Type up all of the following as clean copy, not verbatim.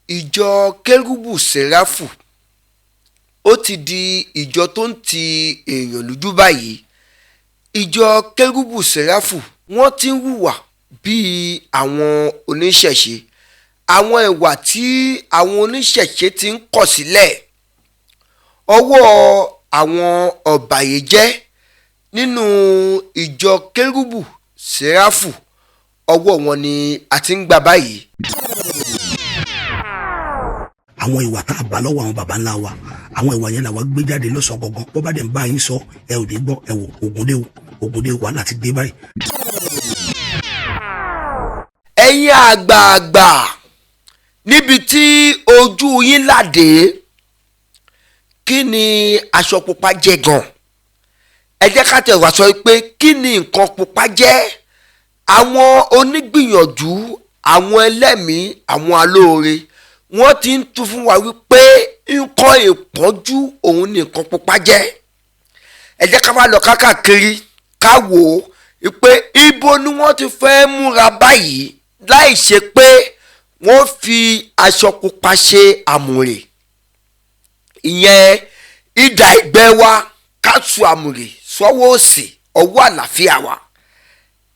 Ìjọ Kérúbù Séráfù ó ti di ìjọ tó ń ti èèyàn lójú báyìí. Ìjọ Kérúbù Séráfù wọ́n ti ń hùwà bíi àwọn oníṣẹ̀ṣe, àwọn ìwà tí àwọn oníṣẹ̀ṣe ti ń kọ̀ sílẹ̀. Ọwọ́ àwọn ọ̀bàyéjẹ́ nínú ìjọ Kérúbù Séráfù, ọwọ́ wọn ni a ti ń gbà báyìí. Àwọn ìwà tá a bá lọ́wọ́ àwọn baba ńlá wa, àwọn ìwà yẹn làwa gbé jáde lọ́sàn gangan. Bó bá dẹ̀ ń bá yín sọ, ẹ ò ní gbọ́. Ẹ wò, ògùn dé o, ògùn dé o, wàhálà ti dé báyìí. Ẹ̀yin àgbààgbà, níbi tí ojú yín làdé, kí ni aṣọ pupa jẹ́ gan? Ẹ jẹ́ ká tẹ̀ wá sọ pé kí ni nǹkan pupa jẹ́? Àwọn onígbìyànjú, àwọn ẹlẹ́mìí, àwọn alóore, wọ́n ti ń tú fún wa wípé nǹkan ìpọ́njú òun ni nǹkan pupa jẹ́. Ẹ jẹ́ ká wá lọ kákàkiri ká wò ó pé ibo ni wọ́n ti fẹ́ múra báyìí láì ṣe pé wọ́n fi aṣọ pupa ṣe àmùrè, ìyẹn idà ìgbẹ́ wa, ká tu àmùrè sọ́wọ́ òsì, ọwọ́ àlàáfíà wa.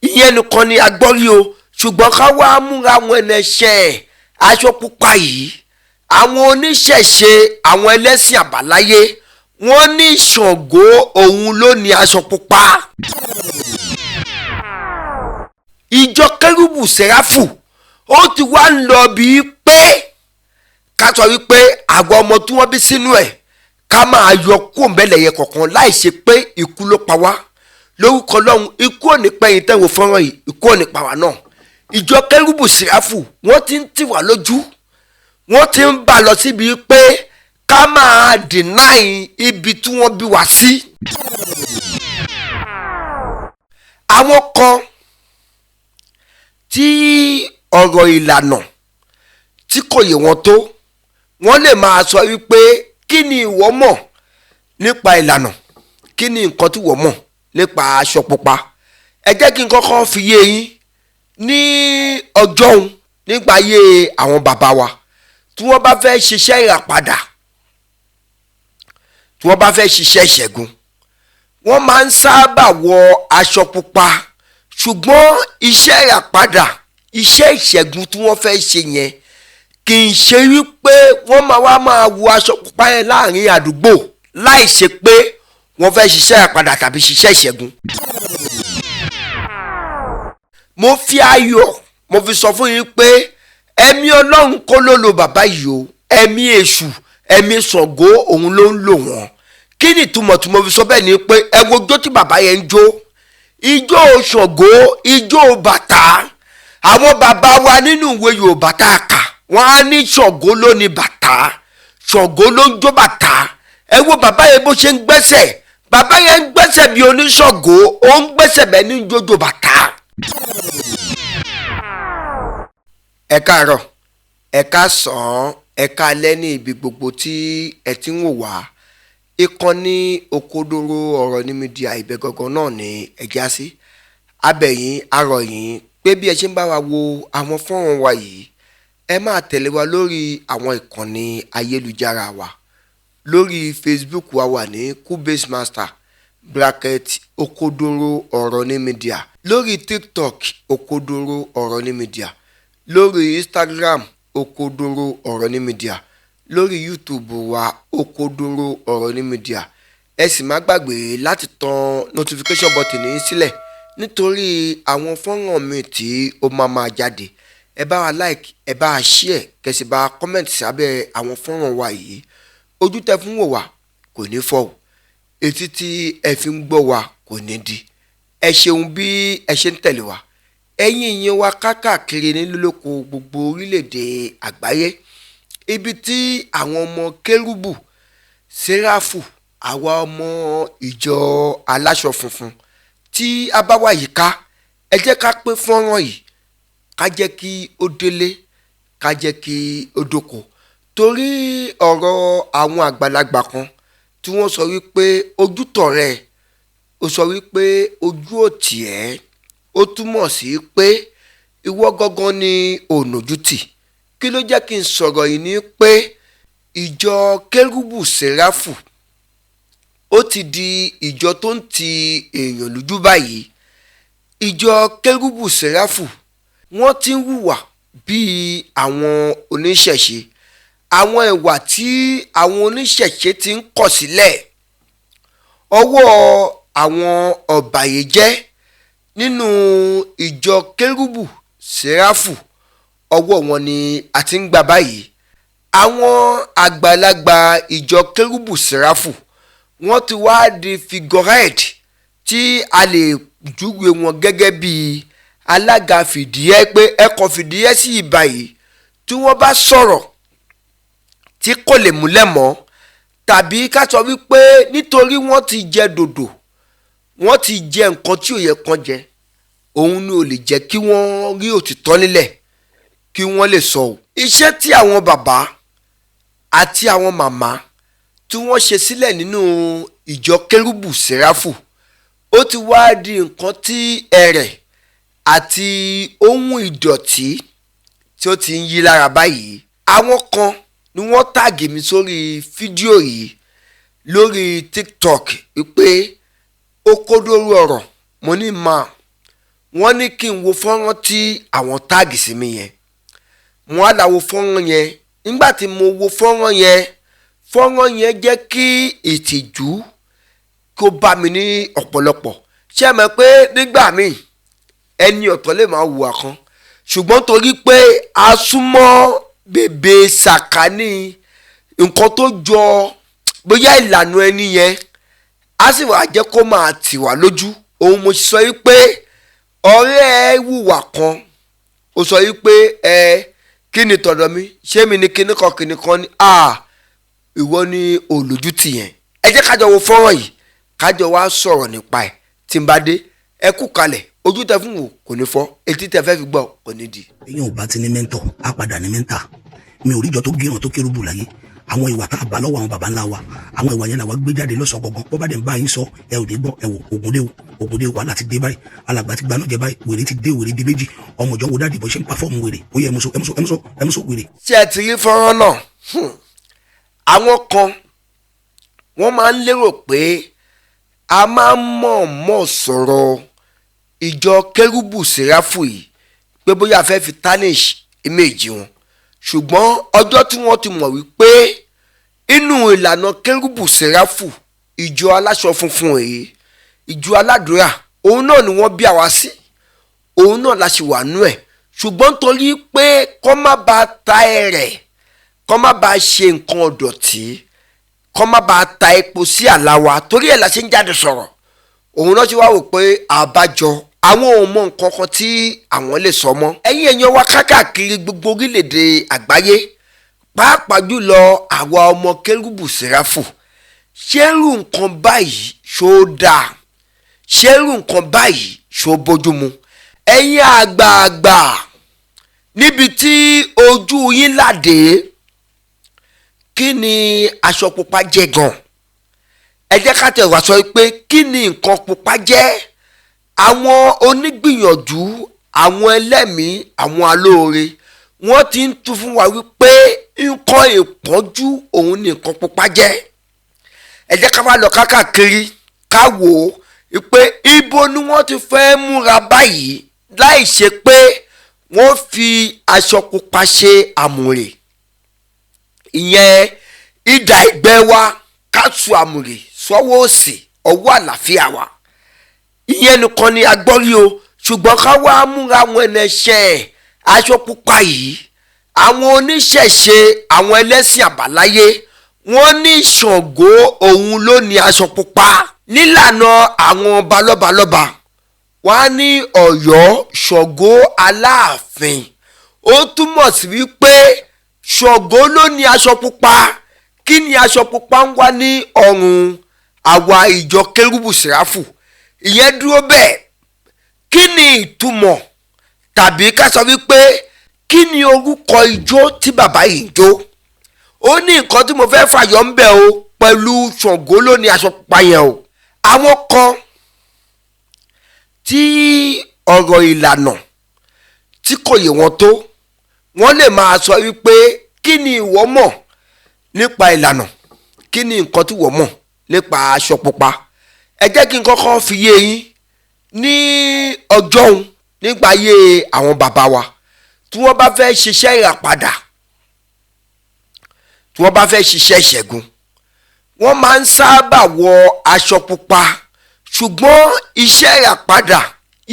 Ìyẹn nìkan ni a gbọ́ rí o, ṣùgbọ́n ká wá múra wọn ẹlẹ́ṣẹ̀ aṣọ pupa yìí, àwọn oníṣẹ̀ṣe, àwọn ẹlẹ́sìn àbáláyé, wọ́n ní Ṣàngó òun ló ní aṣọ pupa. Ìjọ Kérúbù Séráfù ó ti wá ń lọ bíi pé ká sọ wípé àwọn ọmọ tí wọ́n bí sínú ẹ̀, ká máa yọ kó mbẹ́lẹ̀yẹ kọ̀ọ̀kan láì ṣe pé ikú ló pa wá. Lórúkọ Ọlọ́run, ikú ò ní pẹ́yìn tẹ́wọ̀ fọ́nrán yìí, ikú ò ní pa wá náà. Ìjọ Kérúbù Séráfù wọ́n ti ń tì wá lójú, wọ́n ti ń bá lọ síbi pé ká máa dìnáì ibi tí wọ́n bí wá sí. Àwọn kan tí ọ̀rọ̀ ìlànà tí kò yé wọn tó, wọ́n lè máa sọ wípé kí ni ìwọ mọ̀ nípa ìlànà, kí ni nǹkan tí ìwọ mọ̀ nípa aṣọ pupa? Ẹ jẹ́ kí n kọ́kọ́ fi yé yín. Ní ọjọ́ òun, nígbà ayé àwọn bàbá wa, tí wọ́n bá fẹ́ ṣiṣẹ́ ìràpadà, tí wọ́n bá fẹ́ ṣiṣẹ́ ìṣẹ́gun, wọ́n máa ń sábà wọ aṣọ pupa. Ṣùgbọ́n iṣẹ́ ìràpadà, iṣẹ́ ìṣẹ́gun tí wọ́n fẹ́ ṣe yẹn, kì í ṣe wípé wọ́n máa wá máa wọ aṣọ pupa yẹn láàrin àdúgbò láì ṣe pé wọ́n fẹ́ ṣiṣẹ́ ìràpadà tàbí ṣiṣẹ́ ìṣẹ́gun. Mo fi ayọ̀ mo fi sọ fún yín pé ẹ̀mí Ọlọ́run kọ́ ló lo bàbá yìí o, ẹ̀mí èṣù, ẹ̀mí Ṣàngó òun ló ń lò wọ́n. Kí ni ìtumọ̀ tí mo fi sọ bẹ́ẹ̀ ni pé ẹ wo ijó tí bàbá yẹn ń jó, ijó Ṣàngó, ijó bàtà. Àwọn bàbá wa nínú ìwé Yorùbá tá a kà, wọ́n á ní Ṣàngó ló ní bàtà, Ṣàngó ló ń jó bàtà. Ẹ wo bàbá yẹn bó ṣe ń gbẹ́sẹ̀, bàbá yẹn ń gbẹ́sẹ̀ bí oníṣàngó, ó ń gbẹ́sẹ̀ bẹ́ẹ̀ ní jójó bàtà. Ẹ káàárọ̀, ẹ káàsán, ẹ káalẹ́ ní ibi gbogbo tí ẹ ti ń wò wá. Ìkànnì Òkodoro Ọ̀rọ̀ ní Media, ibẹ̀ gangan náà ni ẹ já sí. Abẹ̀yìn arọ̀yìn pé bí ẹ ṣe ń bá wa wo àwọn fọ́nrán wa yìí, ẹ máa tẹ̀lé wa lórí àwọn ìkànnì ayélujára wa. Lórí Facebook wa wà ní Kubase Master bracket Òkodoro Ọ̀rọ̀ ní Media, lórí TikTok Òkodoro Ọ̀rọ̀ ní Media, lórí Instagram Òkodoro Ọ̀rọ̀ ní Media, lórí YouTube wa Òkodoro Ọ̀rọ̀ ní Media. Ẹ sì má gbàgbé láti tan notification button yín sílẹ̀ nítorí àwọn fọ́nrán mi tí ó máa máa jáde. Ẹ bá wa like, ẹ bá wa share, kẹ́ sì bá wa comment sábẹ́ àwọn fọ́nrán wa yìí. Ojú tẹ fún wò wá kò ní fọ́ o, etí tí ẹ fi ń gbọ́ wa kò ní di. Ẹ ṣeun bí ẹ ṣe ń tẹ̀lé wa. Ẹ̀yin ìyẹn wa káàkiri nílòkó gbogbo orílẹ̀-èdè àgbáyé, ibi tí àwọn ọmọ Kérúbù Séráfù, àwa ọmọ ìjọ aláṣọ funfun tí a bá wà yìí ká, ẹ jẹ́ ká pín fọ́nrán yìí, ká jẹ́ kí ó délé, ká jẹ́ kí ó dóko, torí ọ̀rọ̀ àwọn àgbàlagbà kan tí wọ́n sọ wípé ojú tọ̀rẹ́ ó sọ wípé ojú ò tì ẹ́, ó túmọ̀ sí pé ìwọ gangan ni ònójútì. Kí ló jẹ́ kí n sọ̀rọ̀ yìí ni pé ìjọ Kérúbù Séráfù ó ti di ìjọ tó ń ti èèyàn lójú báyìí. Ìjọ Kérúbù Séráfù wọ́n ti ń hùwà bíi àwọn oníṣẹ̀ṣe, àwọn ìwà tí àwọn oníṣẹ̀ṣe ti ń kọ̀ sílẹ̀. Ọwọ́ àwọn ọ̀bàyéjẹ́ nínú ìjọ Kérúbù Séráfù, ọwọ́ wọn ni a ti ń gbà báyìí. Àwọn àgbàlagbà ìjọ Kérúbù Séráfù wọ́n ti wá di figurehead tí a lè júwe wọn gẹ́gẹ́ bí alága fìdíhẹ́, pé ẹ kàn fìdíhẹ́ sí ìbà yìí tí wọ́n bá sọ̀rọ̀ tí kò lè múlẹ̀ mọ́, tàbí ká sọ wípé nítorí wọ́n ti jẹ dòdò, wọ́n ti jẹ nǹkan tí ò yẹ kán jẹ, òun ni ò lè jẹ́ kí wọ́n rí òtítọ́ nílẹ̀ kí wọ́n lè sọ ò. Iṣẹ́ tí àwọn bàbá àti àwọn màmá tí wọ́n ṣe sílẹ̀ nínú ìjọ Kérúbù Séráfù ó ti wá di nǹkan tí ẹrẹ̀ àti ohun ìdọ̀tí tí ó ti ń yí lára báyìí. Àwọn kan ni wọ́n tàgì mi sórí fídíò yìí lórí TikTok wípé ó kódóró ọ̀rọ̀. Mo ní mà wọ́n ní kí n wo fọ́nrán tí àwọn táàgì sí mi yẹn. Mo á la wo fọ́nrán yẹn. Nígbà tí mo wo fọ́nrán yẹn, fọ́nrán yẹn jẹ́ kí ìtìjú kó bá mi ní ọ̀pọ̀lọpọ̀. Ṣé ẹ mọ̀ pé nígbà míì ẹni ọ̀tọ̀ lè máa hùwà kan, ṣùgbọ́n torí pé a súnmọ́ bèbè sàkání nǹkan tó jọ bóyá ìlànà ẹni yẹn, á sì wá jẹ́ kó máa tì wá lójú. Òun mo sọ yìí pé ọ̀rẹ́ ẹ hùwà kan, ó sọ yìí pé ẹ kí ni tọ̀dọ̀ mi, ṣé mi ni kíní kan kíní kan ni, à ìwọ ni olójútì yẹn. Ẹ jẹ́ kájọ wo fọ́nrán yìí, kájọ wá sọ̀rọ̀ nípa ẹ̀. Tí n bá dé, ẹ kú kalẹ̀. Ojú tẹ fún wò kò ní fọ́, etí tẹ fẹ́ fi gbọ́ kò ní di. Èèyàn ò bá ti ní mẹ́ńtọ̀, á padà ní mẹ́ńtà. Mi ò ríjọ tó gíràn tó kérúbù láyé. Àwọn ìwà tá a bá lọ́wọ́ àwọn baba ńlá wa, àwọn ìwà yẹn làwa gbé jáde lọ́sàn gangan. Bọ́ bá dẹ̀ ń bá yín sọ, ẹ ò ní gbọ́. Ẹ wò, ògùn dé o, ògùn dé o, wàhálà ti dé báyìí, alàgbà ti gbaná jẹ báyìí, wèrè ti dé, wèrè di méjì. Ọmọ ìjọ wo dáàdì bó ṣe ń pàfọ́ọ̀mù wèrè? Ó yẹ ẹmuso ẹmuso ẹmuso ẹmuso wèrè. Ṣé ẹ ti rí fọ́nrán náà? Àwọn kan wọ́n máa ń lérò pé a máa ń mọ̀ọ́mọ̀ sọ̀rọ̀ ìjọ Kérúbù Séráfù yìí pé bóyá a fẹ́ fi tarnish image wọn, ṣùgbọ́n ọjọ́ tí wọ́n ti mọ̀ wípé inú ìlànà Kérúbù Séráfù, ìjọ aláṣọ funfun èyí, ìjọ aládùúrà, òun náà ni wọ́n bí àwa sí, òun náà la ṣì wà nú ẹ̀. Ṣùgbọ́n torí pé kọ́ má ba ta ẹrẹ̀, kọ́ má ba ṣe nǹkan ọ̀dọ̀tí, kọ́ má ba ta epo sí àlá wa, torí ẹ̀ la ṣe ń jáde sọ̀rọ̀. Òun náà ti wá wò pé àbájọ àwọn ò mọ nǹkan kan tí àwọn lè sọ mọ́. Ẹ̀yin èèyàn wa kákàkiri gbogbo orílẹ̀-èdè àgbáyé, pàápàá jùlọ àwa ọmọ Kérúbù Séráfù, ṣérú nǹkan báyìí ṣó dáa? Ṣérú nǹkan báyìí ṣó bójúmu? Ẹ̀yin àgbààgbà níbi tí ojú yín làdé, kí ni aṣọ pupa jẹ́ gan? Ẹ jẹ́ ká tẹ̀ wá sọ pé kí ni nǹkan pupa jẹ́? Àwọn onígbìyànjú, àwọn ẹlẹ́mìí, àwọn alóore, wọ́n ti ń tú fún wa wípé nǹkan ìpọ́njú òun ni nǹkan pupa jẹ́. Ẹ jẹ́ ká wá lọ kákàkiri ká wò ó pé ibo ni wọ́n ti fẹ́ múra báyìí láì ṣe pé wọ́n fi aṣọ pupa ṣe àmùrè, ìyẹn idà ìgbẹ́ wa, ká tu àmùrè sọ́wọ́ òsì, ọwọ́ àlàáfíà wa. Ìyẹn nìkan ni agbọ́rí o. Ṣùgbọ́n ká wá múra wọn ẹlẹ́ṣẹ̀ aṣọ pupa yìí, àwọn oníṣẹ̀ṣe, àwọn ẹlẹ́sìn àbáláyé, wọ́n ní Ṣàngó òun ló ní aṣọ pupa. Nílànà àwọn ọba lọ́balọ́ba, wọ́n á ní Ọ̀yọ́ Ṣàngó Aláàfin. Ó túmọ̀ sí wípé Ṣàngó ló ní aṣọ pupa. Kí ni aṣọ pupa ń wá ní ọrùn àwa ìjọ Kérúbù Séráfù? Ìyẹn dúró bẹ́ẹ̀. Kí ni ìtumọ̀, tàbí ká sọ wípé kí ni orúkọ ijó tí bàbá yìí ń jó? Ó ní nǹkan tí mo fẹ́ fàyọ ń bẹ̀ o pẹ̀lú Ṣàngó ló ní aṣọ pupa yẹn o. Àwọn kan tí ọ̀rọ̀ ìlànà tí kò yé wọn tó Wọ́n lè máa sọ wípé kí ni ìwọ mọ̀ nípa ìlànà, kí ni nǹkan tí wọ́n mọ̀ nípa aṣọ pupa. Ẹ jẹ́ kí n kọ́kọ́ fi yé yín. Ní ọjọ́ òun, nígbà ayé àwọn bàbá wa, tí wọ́n bá fẹ́ ṣiṣẹ́ ìràpadà, tí wọ́n bá fẹ́ ṣiṣẹ́ ìṣẹ́gun, wọ́n máa ń sábà wọ aṣọ pupa. Ṣùgbọ́n iṣẹ́ ìràpadà,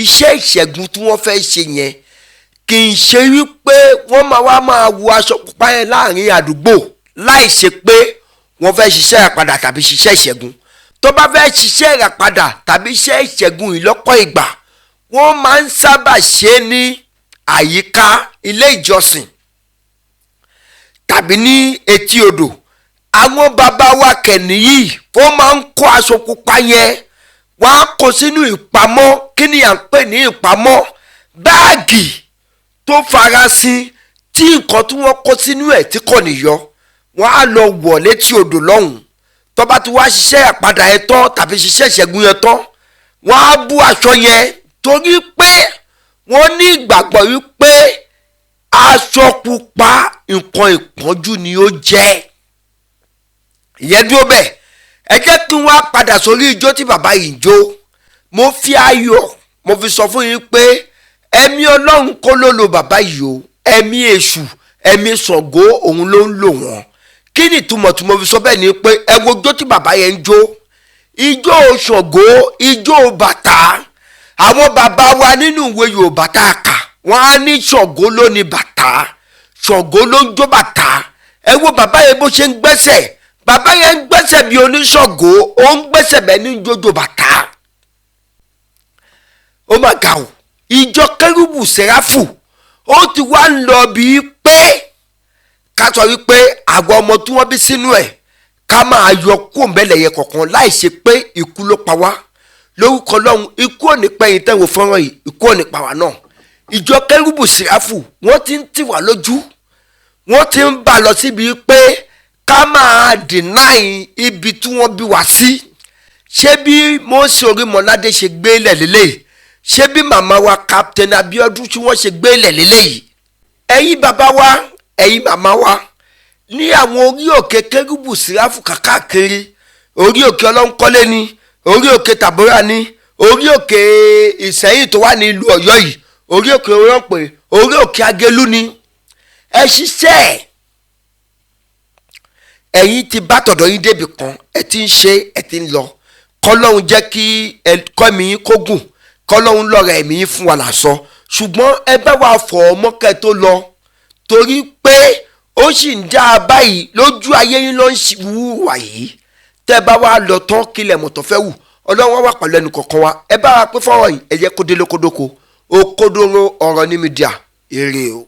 iṣẹ́ ìṣẹ́gun tí wọ́n fẹ́ ṣe yẹn, kì í ṣe wípé wọ́n máa wá máa wọ aṣọ pupa yẹn láàrin àdúgbò láì ṣe pé wọ́n fẹ́ ṣiṣẹ́ ìràpadà tàbí ṣiṣẹ́ ìṣẹ́gun. Tó bá fẹ́ ṣiṣẹ́ ìràpadà tàbí iṣẹ́ ìṣẹ́gun yìí, lọ́pọ̀ ìgbà wọ́n máa ń sábà ṣe é ní àyíká ilé ìjọsìn tàbí ní etí odò. Àwọn bàbá wa kẹ̀ní yìí, wọ́n máa ń kó aṣọ pupa yẹn, wọ́n á kó sínú ìpamọ́. Kí ni à ń pè ní ìpamọ́? Báàgì tó farasin tí nǹkan tí wọ́n kó sínú ẹ̀ tí kò ní yọ. Wọ́n á lọ wọ̀ létí odò lọ́hùn. Tó bá ti wá ṣiṣẹ́ àpadà yẹn tán tàbí ṣiṣẹ́ ìṣẹ́gun yẹn tán, wọ́n á bú aṣọ yẹn, torí pé wọ́n ní ìgbàgbọ́ wípé aṣọ pupa, nǹkan ìpọ́njú ni ó jẹ́. Ìyẹn dúró bẹ́ẹ̀. Ẹ jẹ́ kí wọ́n á padà sórí ijó tí bàbá yìí ń jó. Mo fi ayọ̀ mo fi sọ fún yín pé ẹ̀mí Ọlọ́run kọ́ ló lo bàbá yìí o. Ẹ̀mí èṣù, ẹ̀mí Ṣàngó, òun ló ń lò wọ́n. Kí ni ìtumọ̀ tí mo fi sọ bẹ́ẹ̀? Ni pé ẹ wo ijó tí bàbá yẹn ń jó, ijó Ṣàngó, ijó bàtà. Àwọn bàbá wa nínú ìwé Yorùbá tá a kà, wọ́n á ní Ṣàngó ló ní bàtà, Ṣàngó ló ń jó bàtà. Ẹ wo bàbá yẹn bó ṣe ń gbẹ́sẹ̀. Bàbá yẹn ń gbẹ́sẹ̀ bí oníṣàngó, ó ń gbẹ́sẹ̀ bẹ́ẹ̀ ní jójó bàtà. Ó mà ga o! Ìjọ Kérúbù Sẹ́ráfù, ó ti wá ń lọ bíi pé ká sọ wípé àwọn ọmọ tí wọ́n bí sínú ẹ̀, ká máa yọ kó mbẹ́lẹ̀ yẹn kọ̀ọ̀kan láì ṣe pé ikú ló pa wá. Lórúkọ Ọlọ́run, ikú ò ní pẹ́yìn tẹ́wọ̀ fọ́nrán yìí, ikú ò ní pa wá náà. Ìjọ Kérúbù Sẹ́ráfù, wọ́n ti ń tì wá lójú, wọ́n ti ń bá lọ síbi pé ká máa deny ibi tí wọ́n bí wá sí. Ṣé bí Mósè Orímọládé ṣe gbé lẹ̀ lélẹ́yìí? Ṣé bí màmá wa Captain Abiodun tí wọ́n ṣe gbé lẹ̀ lélẹ́yìí? Ẹ̀yin bàbá wa, ẹ̀yin màmá wa ní àwọn orí òkè Kérúbù Sẹ́ráfù kàkàkiri, orí òkè Ọlọ́nkọ́lé ni, orí òkè Tàbórà ni, orí òkè Ìsẹ́yìn tó wà ní ìlú Ọ̀yọ́ yìí, orí òkè Ọlọ́pẹ̀, orí òkè Agélú ni, ẹ ṣiṣẹ́ ẹ̀. Ẹ̀yin ti bá tọ̀dọ̀ yín débì kan, ẹ ti ń ṣe, ẹ ti ń lọ. Kọ́lọ́hún jẹ́ kí ẹ kọ́ mi yín kó gùn, kọ́lọ́hún lọ́ra ẹ̀mí yín fún wa là sọ. Ṣùgbọ́n ẹ bá wa fọ̀ ọ́ mọ́kẹ́ tó lọ, torí pé ó sì ń dá a báyìí lójú ayé yín ló ń wúwà yìí. Tẹ́ bá wa lọ tán, kílẹ̀ mọ̀tọ́ fẹ́ wù. Ọlọ́run wà pẹ̀lú ẹnì kọ̀ọ̀kan wa. Ẹ bá wa pé fọ́rọ̀ yìí, ẹ jẹ́ kó dé lókódókó. Òkodoro ọ̀rọ̀ ní media. Ire o.